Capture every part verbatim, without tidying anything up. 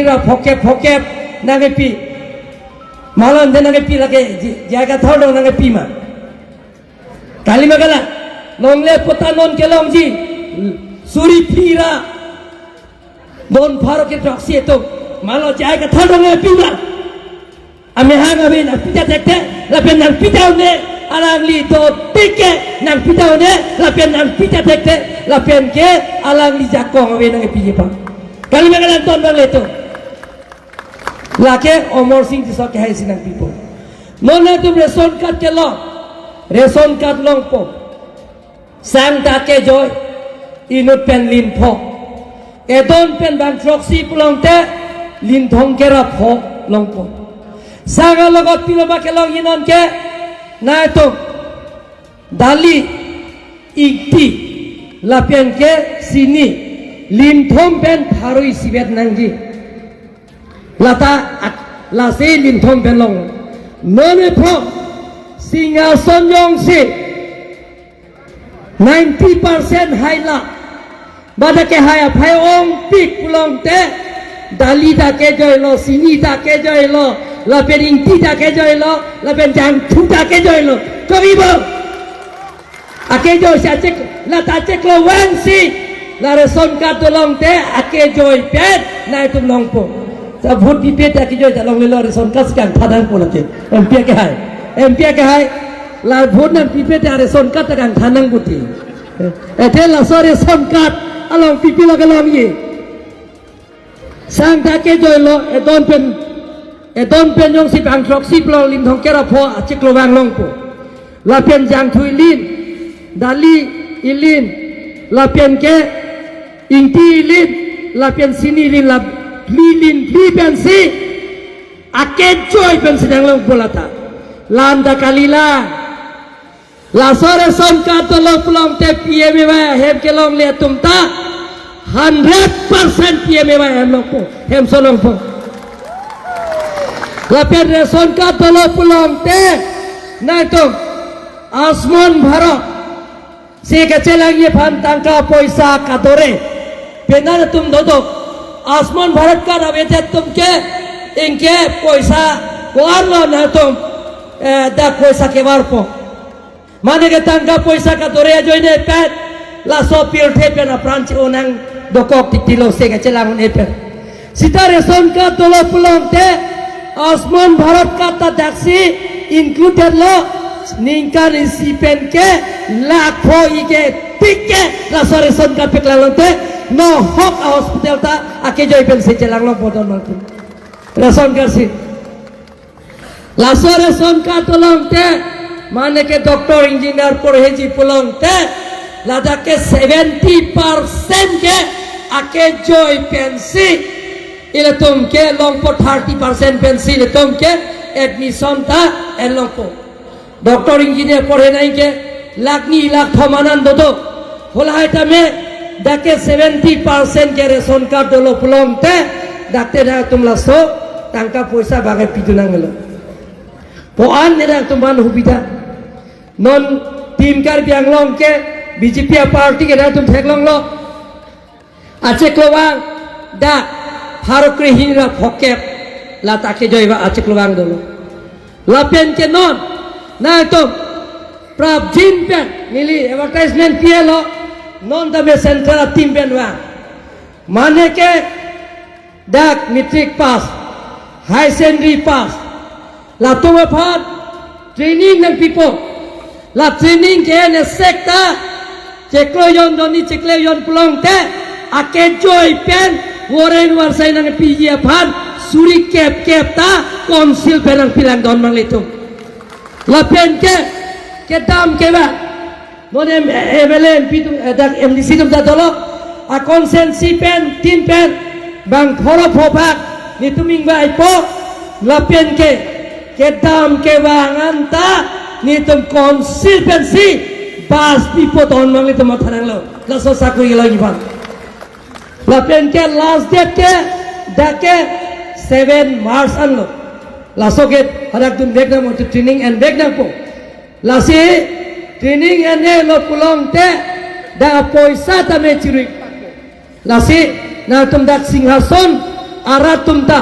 ra phokep phokep nangkepi. Malon de nangkepi lake J I Kathar dong nangkepi ma. Kalima kala, longle puta non kelongji, suri phli ra don pharo kethroksi atum. Malon J I Kathar dong nangkepi ma. Amehang ave nangpita thekte, lapen nangpita un-e, alangli dotik ke nangpita un-e, lapen nangpita thekte, lapen ke alangli jakong ave nangkepi pa. Kalima kala, don vangle atum. Lake Amarsing Tisso kehai si nangpipo. Non atum ration card kelong, ration card longpo. Sang ta kejoi, inut pen lin pho. Edon pen bang throksi pulote, lin thomkep ra pho longpo. Sang alogot pilo ma kelongji non ke, nangtum dali, ingti, lapen ke sini, lin thom pen pharo isivet nangji. Lata ak-, lasi lin thom pen long. Non epho, Singhason jongsi ninety percent haila, bada kehai aphai ongpik pulote, dali ta kejoilo, sini ta kejoilo, lapen ingti ta kejoilo, lapen jangthu ta kejoilo. Kopi bo? Akejoi si achek, lata acheklo vangsi, la ration card dolongte akejoi pen nangtum longpo. Sa vote pipe te akejoi ta longlelo, ration card si kangthan nangpo lake. M P akehai. M P akehai. La vote nangpipe te ration card ta kangthan nangpo ti. Athe laso ration card along pipilo kelongji. Sang ta kejoilo, edon pen, edon pen jongsi bang throksi pulo lin thomkep ra pho acheklo vang longpo. Lapen jangthu ilin, dali ilin, lapen ke ingti ilin, lapen sini ilin, la phli lin phli pensi, akejoi pensi nanglongpo lata. Lam ta kalila. Laso ration card dolo pulote P M A Y ahem kelongle atum ta hundred percent P M A Y ahem longpo, hemso longpo. Lapen ration card dolo pulote nangtum Ayushman Bharat si kachelangji aphan tangka poisa kadore penan atum dodok. Ayushman Bharat card avedet atum ke ingke poisa ko-an lo nangtum, eh, dak poisa kevarpo. Mane ke tangka poisa kadore ajoine pen laso pirthe pen apran che-o nang dokok titilo, se kachelang un-e pen. Sita ration card dolo pulote Ayushman Bharat card ta daksi included lo, ningkan isi pen ke lakh pho ike tik ke laso ration card paklang lote, nohok a-hospital ta akejoi pensi chelang longpo don mangkun. Ration card si. Laso ration card pulote, mane ke doctor, engineer porheji pulote, ladak ke seventy percent ke akejoi pensi ilitum ke longpo, thirty percent pensi ilitum ke admission ta enlongpo. Doctor, engineer porhe nangji ke lakh ni lakh thom anan dodo. Halahai tame dak ke seventy percent ke ration card dolo pulote, dak te nangtum laso tangka poisa bang ke pidun nangnelo. Ko-an ne nangtum aphan hubida. Non Team Karbi Anglong ke B J P a-party ke nangtum theklonglo. Acheklo vang dak pharo krehini ra phokep lata kejoi ba acheklo vang dolo. Lapen ke non nangtum prapjin pen neli advertisement pilo, non tame central team pen vang. Mane ke dak matric pass, higher secondary pass, latum aphan training nangpipo. La training ke nesek ta chiklo jon, doni chiklo jon pulote akejoi pen wareng warsai nangpiji aphan suri kep kep ta council pen nangpilang don manglitum. Lapen ke kedam kevang, non M-, M L A, M P atum, eh, dak M D C atum ta dolo, a-constituency pen, team pen, bang pharo phobak netum ingvaipo, lapen ke kedam kevang anta netum council pensi bus pipo don manglitum matha nanglo. Laso sakuri kelongji aphan. Lapen ke last date ke dak ke seven March anlo. Laso ke hadak dun vek nangpo, training en vek nangpo. Lasi training en-elo pulote dak poisa tame chirui. Lasi nangtum dak Singhason arat atum ta,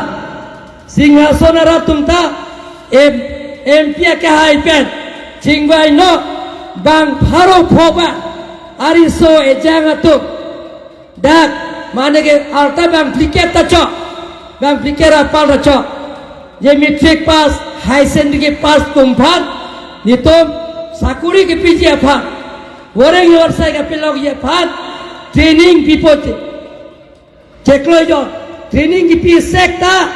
Singhason arat atum ta, M-, M P akehai pen chingvai non, bang pharo pho ba, ariso ejang atum, dak mane ke arta bang phlikep ta chok, bang phlikep apar ta chok, je matric pass, high secondary pass atum aphan, nelitum sakori kepiji aphan, voreng yorsai kapilokji aphan, training pipo che-, cheklo jo, training kipi sek ta,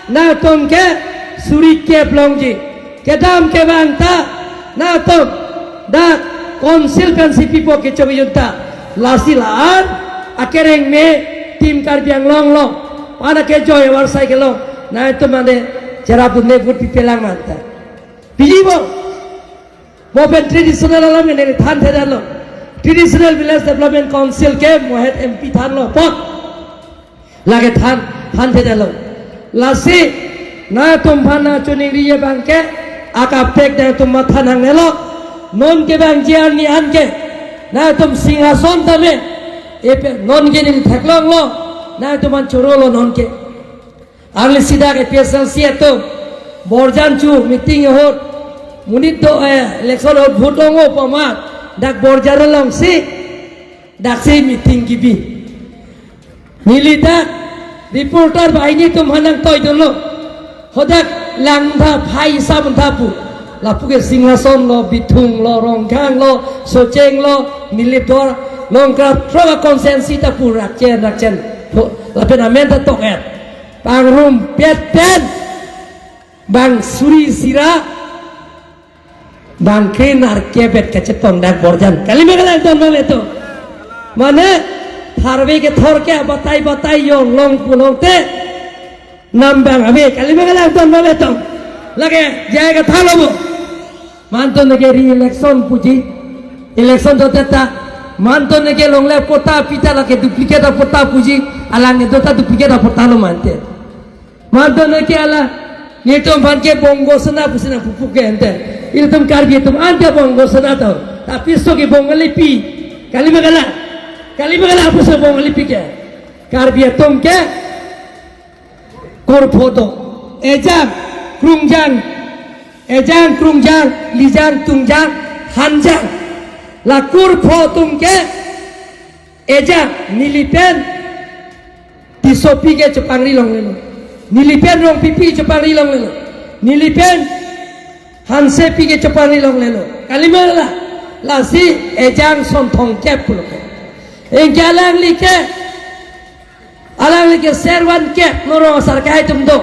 nangtum ke suri kep longji. Kedam kevang ta, nangtum dak council pensi pipo kechok junta. Lasi la-an akereng me Team Karbi Anglong along, pada ke joy avarsai kelong, nangtum mane cherap dun ne vote pipelang manta. Piji bo. Mo pen traditional alam ke neli thanthedetlo. Traditional Village Development Council ke mo het M P thanlo apot, lake than, thanthedetlo. Lasi nangtum aphan nangchiningri abang ke, akaprek nangtum matha nangnelo. Non ke bang J R ni an ke, nangtum Singhason tame, epe non ke neli theklonglo, nangtum aphan chorolo non ke. Arli sida ke A P H L C atum, Borjan chu meeting ahut, monit do, eh, election ahut vote long-o pu amat, dak Borjan alongsi, daksi meeting kibi. Neli dak reporter banghini atum aphan nangtoi dunlo. Hadak langtha phai sa bantha pu. Lapu ke Singhason lo, Bithung lo, Rongkhang lo, Socheng lo, Nilip Dor, Longkra, throk a-constituency ta pu rakchen, rakchen. Ho, lapen amen ta tok-et. Pangrumpet pen, bang suri sira, bang kre nerkep-et kachetong dak Borjan. Kali ma kalang, ton ma le to. Mane, tharve kethor ke batai batai yong long pulote, nambang ave. Kali ma kalang, ton ma le to. Lake, jai kathalo bo. Manton ke re-election puji. Election dote ta. Manton ke longle patta pita lake duplicate patta puji. Alang ke dota duplicate patta lo mante. Manton ke ala, nelitum aphan ke Bongo Sena pusi nangpupu ke ante. Ilitum Karbi atum ante Bongo Sena to. Tapi so ke Bongo lipi. Kali ma kalang. Kali ma kalang pusi Bongo lipi ke. Karbi atum ke kurpho do. Ejang, krungjang. Ejang, krungjang, lijang, tungjang, hanjang. La kurpho atum ke ejang, neli pen Tissopi ke chepangri longlelo. Neli pen Rongpipi chepangri longlelo. Neli pen Hansepi ke chepangri longlelo. Kali ma la, lasi ejang son thomkep pulo ke. Anke alangli ke, alangli ke servan kep, non rong asar kehai atum do.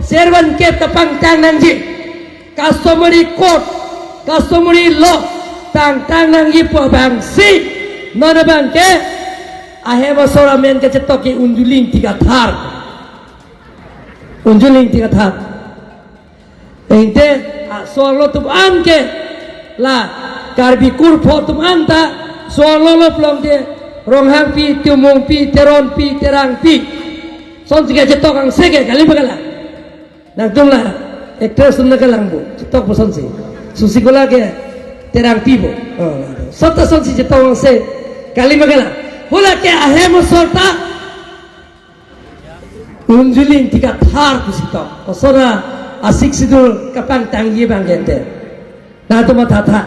Servan kep kapangtang nangji. Customary code, customary law, tangtang nangji pu abangsi, non abang ke, ahem asor amen kachetok ke Unjuling Tikathar. Unjuling Tikathar. Ente, ah, so-arlo atum an ke, la, Karbi kurpho atum an ta, so-arlo lo pulote, Ronghangpi, Timungpi, Teronpi, Terangpi. Sonsi kachetok angse ke, kali ma kalang. Nangtum la actress atum nangkalang bo, chetok bo sonsi. Sasikola ke Terangpi bo. Oh, sota sonsi chetok angse, kali ma kalang. Hala ke ahem asor ta Unjuling Tikathar pusi tok. Osora a-Sixth Schedule kapangtangji abang gente. Nangtum mathatha.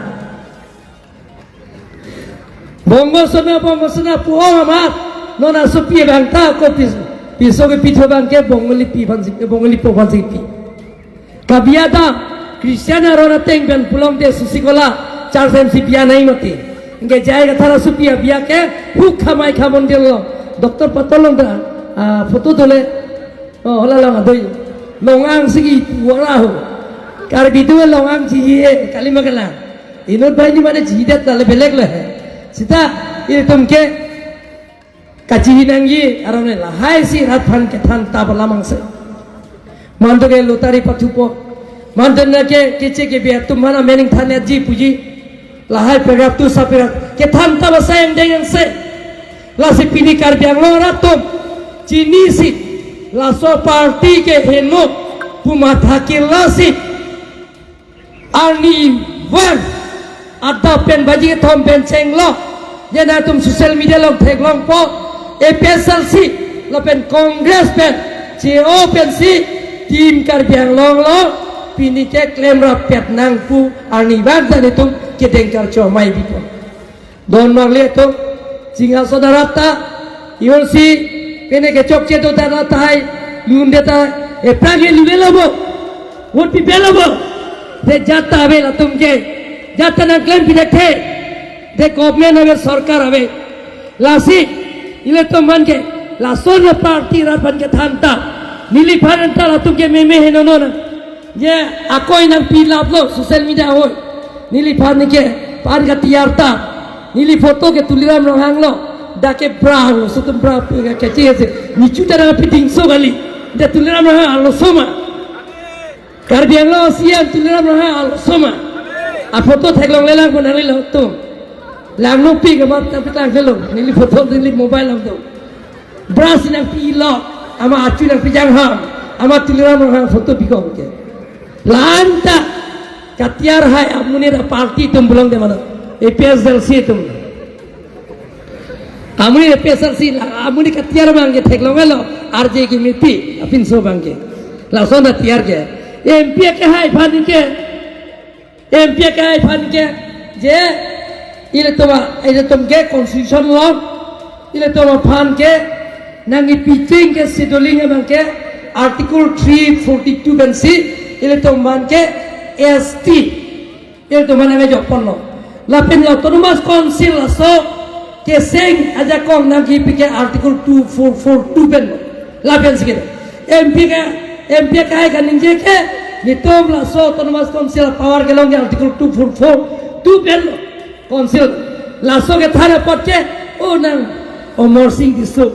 Bongo Sena, Bongo Sena pu-ong amat, non asopi abang ta ko pis-, piso kepithu abang ke Bongo lipi aphansi, Bongo lipo aphansi pi. Kabiya ta Christian aron ateng pen pulote Sasikola church M C biya nai mati. Anke jai kathar asopi abiya ke Hukha Maikha Mondir lo. Doctor Pato along ta, ah, photo dole. Oh, hala long adoi. Long-angsi kipu ra ho. Karbi atum long-ang chiji-e, kali ma kalang. Inut banghini mane chijidet ta le belek le. Seta, ilitum ke kachihi nangji, aron le lahai si rat aphan kethan ta bala mangse. Manto ke lottery pathupo. Manto na ke keche kebe atum aphan amen ingthan-etji puji. Lahai paragraph tu sa paragraph. Kethan ta basa yang deng angse. Lasi pini Karbi Anglong arat atum chinisi, laso party ke heno pu matha ke lasi. Arni van adap pen baji kethom pen chenglo. Je nangtum social media along theklongpo, A P H L C lapen Congress pen Che-o pensi Team Karbi Anglong along pini ke klemrap pet nang pu arnivang ta netum kedeng karcho mai bipo. Don Marli atum, Singhason arat ta, iwon si pene kechokche do ta tahai, lunde ta, ephrang ke lule lo bo, vote pipe lo bo, de jat ta ave latum ke, jat ta nangklem pidet the, de government ave, sorkar ave, lasi, ilitum aphan ke, lason aparty rat aphan kethan ta, neliphan ta latum ke meme henono na. Je akoi nangpi laplo social media ahoi. Neliphan ke pan katiyar ta. Neli photo ke Tuliram Ronghang lo. Dak ke bra lo, sutum bra pu ke kecil se. Nichu ta nangpi dingso kali. Dak Tuliram Ronghang arloso ma. Karbi Anglong C E M Tuliram Ronghang arloso ma. A photo theklongle lang ko nanglelo tum. Langno pi ke map ta pitang kelo. Neli photo neli mobile lang tum. Bra si nangpi lo, ama achu nangpi jang ham, ama Tuliram Ronghang photo bikong ke. La-an ta katiyar hai amonit aparty atum belong de mano, A P H L C atum. Amonit A P H L C la, amonit katiyar abang ke theklongle lo, R J ke mepi, apinso abang ke. Lason ta tiyar ke. M P akehai aphan ke, M P akehai aphan ke, je, ilitum a, ilitum ke constitution along, ilitum aphan ke, nangkipi cheng ke scheduling abang ke, Article three forty-two pensi, ilitum aphan ke, S T, ilitum aphan nangkejok ponlo. Lapen autonomous council laso, keseng ajakong nangkipi ke Article two four four two pen. Lapen si ke. M P ke, M P akehai kaningje ke, netum laso autonomous council power kelong ke Article two four four two pen lo. Council. Laso kethan apot ke, o nang, Amarsing Tisso.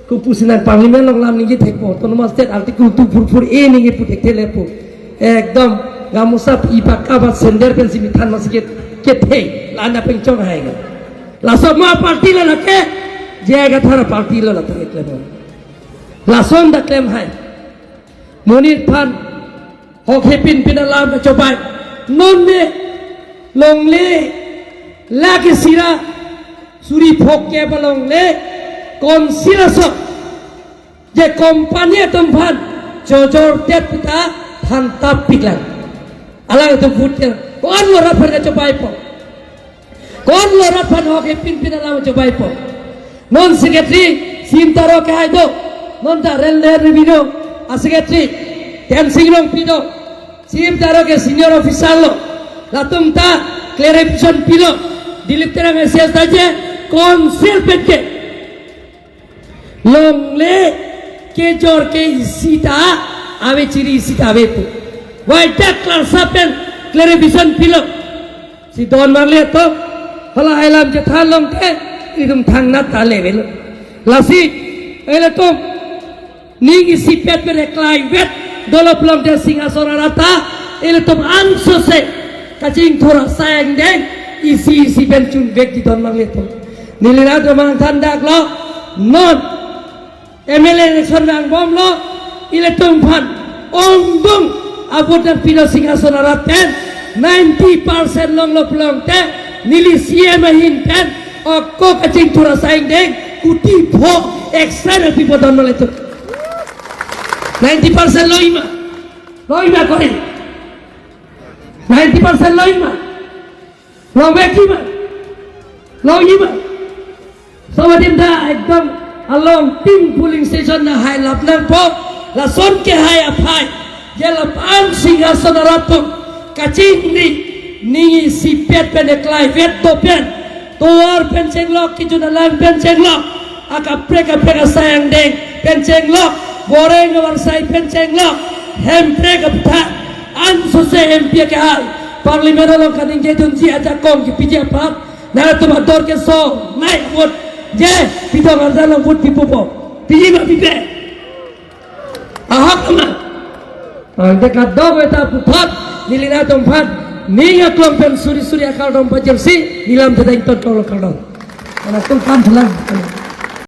Kopusi nang parliament along lam ningje thekpo. Autonomous state Article two four four A ningje pu thekthe le pu. Ekdom, gamosa pi pakka bat sender pensi mithan masi ke, kethe. La-an ta pengchong hai ke. Laso ma party lo lake, J I Kathar aparty lo lake klem. Lason ta klem hai. Monit aphan, hok hepin pin alam chobai. Non ne, longle, lake sira, suri phok ke ba longle, council aso. Je company atum aphan, chojor tet pita, phan tap piklang. Alangtum vote ke, ko-an lo rat aphan kachobaipo. Ko-an lo rat aphan hok hepin pin alam chobaipo. Non secretary, C M Taro akehai do. Non ta Railway Revenue, a secretary, Kensing Rongpi do. C M Taro ke senior officer lo. Latum ta clarification pilo. Dilip Terang S S ta je, council pen ke. Longle kejor ke isi ta ave, chiri isi ta ave pu. Wai ta klarsa pen clarification pilo. Si Don Marli atum, hala hai lam chethan long te, itum thangnat ta le avelo. Lasi, ilitum, ning isipet pen eklai vet, dolo pulote Singhason arat ta, ilitum ansose, kachingthur asai angdeng, isi isi pen chunvek di Don Marli atum. Neli nangtum nangthan dak lo, non, M L A election nangbomlo, ilitum aphan, ongdung, a vote nangpilo Singhason arat pen, ninety percent longlo pulote, neli C M ahin pen, ako kachingthur asai angdeng, kuti pho, extra nangpipo Don Marli atum. Ninety percent lo ima, lo ima kori. Ninety percent lo ima. Longvek ima. Long ima. Sobadim ta ekdom along tin polling station ta hai lap nangpo. Lason kehai aphai. Je lapu-an Singhason arat atum kachingri ning isipet pen eklai vet do pen. Tovar pen chenglok, kejun alam pen chenglok. Akaprek kaprek asai angdeng pen chenglok, boreng avarsai pen chenglok, Hemprek aphuthak, ansose M P akehai, parliament along kaningje dunji ajakong kipiji aphan, nangtum ador keso, nai vote, je, pidong arjan along vote pipo po, piji ma pipe. Ahok ma. Angke kadokave ta puthot, neli nangtum aphan, ning aklong pen suri suri akardom pajirsi, neli lam tedeng ton kong kardom. Nangtum kam pulang.